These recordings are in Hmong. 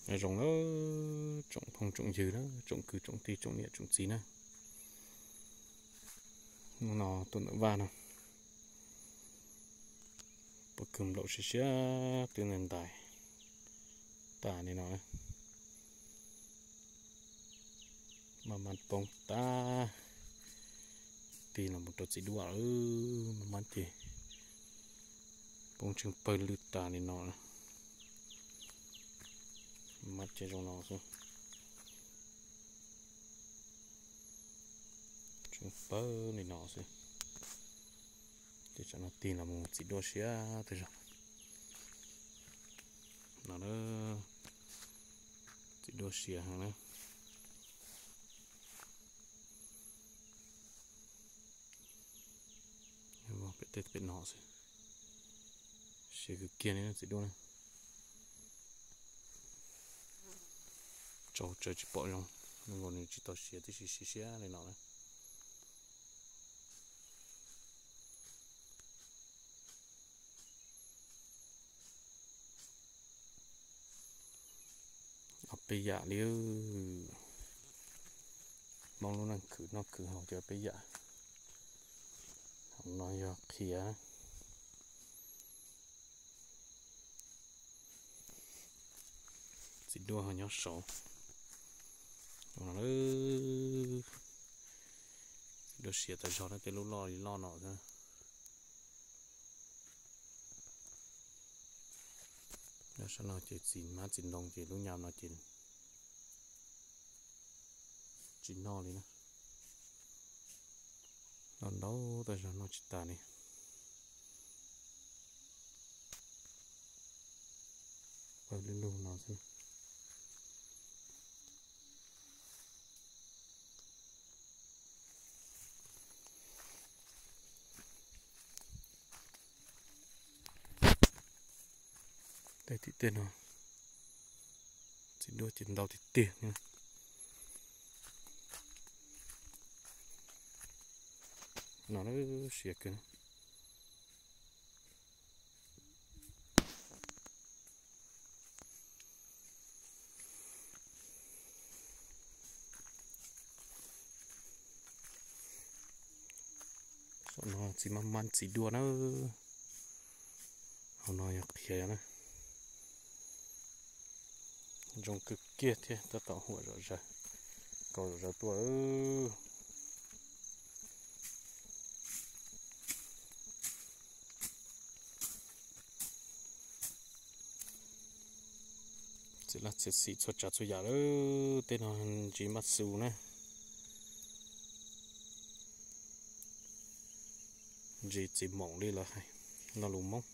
Zoo na, tsoom phooj tsoom ywg na, tsoom kwv tsoom tij tsoom niam tsoom txiv na, hnub no tuaj ntawm vaj no, pob kws nplaum siab siab twb ntais ntais tas li no. Maj mam poob tas, tig los mus rau txiv duaj lawm, maj mam ces poob tsheej pawg lwg tas li no. Maj mam ces zoo no xwb, tsheej pawg li no xwb. Ces tsam no tig los mus txiv duaj siab tas zog no na, txiv duaj siab heev na. Pem tej pem no xwb, siab kawg kiag li txiv duaj na. Tsaus tsawv tsis pom zoo, nkaus nws tsis tau siav tib si, siav siab li no na. Ob peb yam li, Hmoob lub neej khwv noj khwv haus ces ob peb yam. Hauv no yog qhiav, txiv duaj ho nyob saud. Txiv duaj siav tas zog na, tej lub loj li loj no xwb. Nyob sab no ces txiv hmab txiv ntoo ces lub nyam no ces tsis noj li na. Noj ntau tas zog noj tsis tas li. Pawg lug lug no xwb. Tej tim tej no txiv duaj ces ntau tiag tiag. No siav kawg. Saum no txiv maj maj txiv duaj na. Hauv no yog qhiav na. Zoo kawg kiag thiab tab tom huam zom zaws, kaus zom zaws tuaj. Txiv laj txiv xim txhua tsav txhua yam lawm, tej no ntsis maj xus na. Ntsis txiv moom li lawv hais, lo lus Hmoob.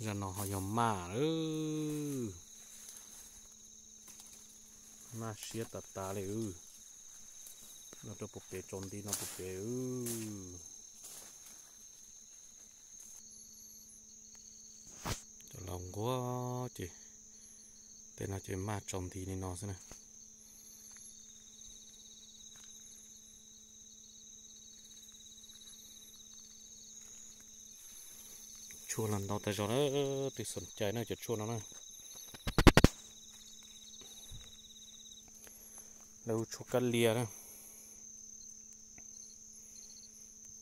Zaj no ho yog maj lawm, maj siab tas tas li. No rau puag pem tsaus nti no puag pem. Cov laus nquag ces tej no ces maj tsaus nti li no xwb na. Tshuaj los ntau tas zog na, tus xom cai na cov tshuaj no na. Lawv tshuaj kab lia na,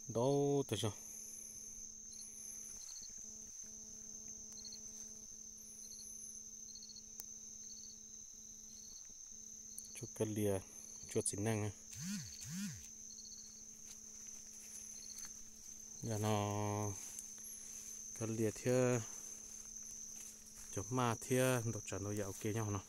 ntau tas zog. Tshuaj kab lia, tshuaj txiv neej na. Yog no kab lia thiab cov maj thiab ntau tsav ntau yam ua ke nyob hauv no.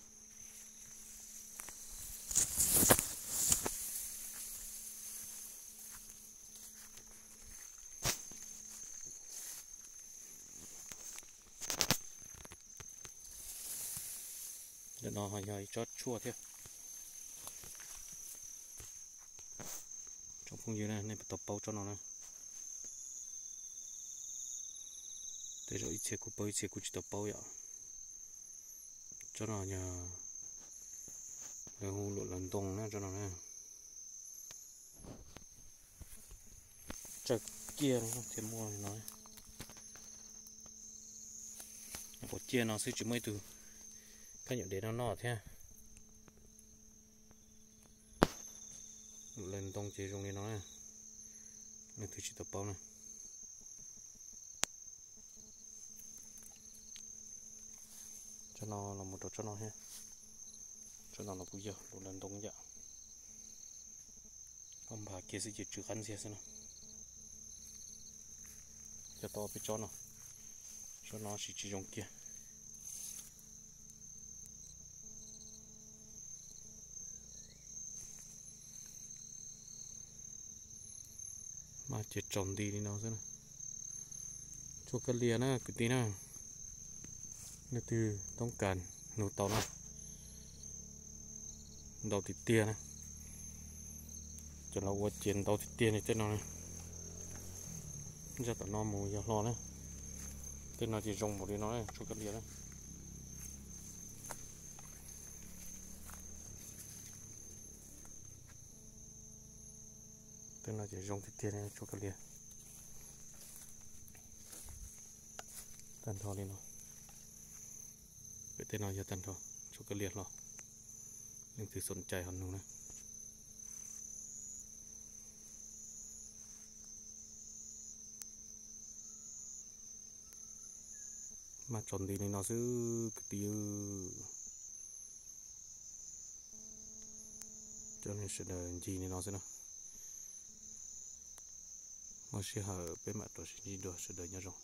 Ntawm no ho yog ib tsob tshuaj thiab. Tsoom phooj ywg na, nej puas tau paub tsob no na? Tej zaum ib txhia kuj paub ib txhia kuj tsis tau paub yom. Tsob no yog lawv hu luam laws ntoo na, tsob no na. Tsawg kiag thiaj muaj li no. Quav ciaj no xwb tsis muaj ib tug kab nyuam dev no noj thiab. Luam laws ntoo ces zoo li no na. Leej twg tsis tau paub na. Tsob no los mus rau tsob no thiab. Tsob no los kuj yog luam laws ntoo yam. Ob npag kiag xwb ces tsw qab ntxiag xwb na. Coj tau peb tsob no, tsob no sis tsis zoo kiag. Mas ces tsaus nti li no xwb. Tshuaj kab lia na kwv tij na, leej twg toob kas nug tau na. Ntau tiag tiag na. Cov los ua ces ntau tiag tiag li tej no. Zaj tom no mus yog hlo na. Tej no ces zoo npaum li no na, tshuaj kab lia na. Tej no ces zoo tiag tiag li tshuaj kab lia. Tag nrho li no. Pem tej no yog tag nrho tshuaj kab lia hlo. Leej twg xom cai ho nug na. Mas tsaus nti li no xwb kwv tij. Coj nej sawv daws ncig li no xwb na. Muaj sij hawm peb mam rov sib ntsib dua, sawv daws nyob zoo.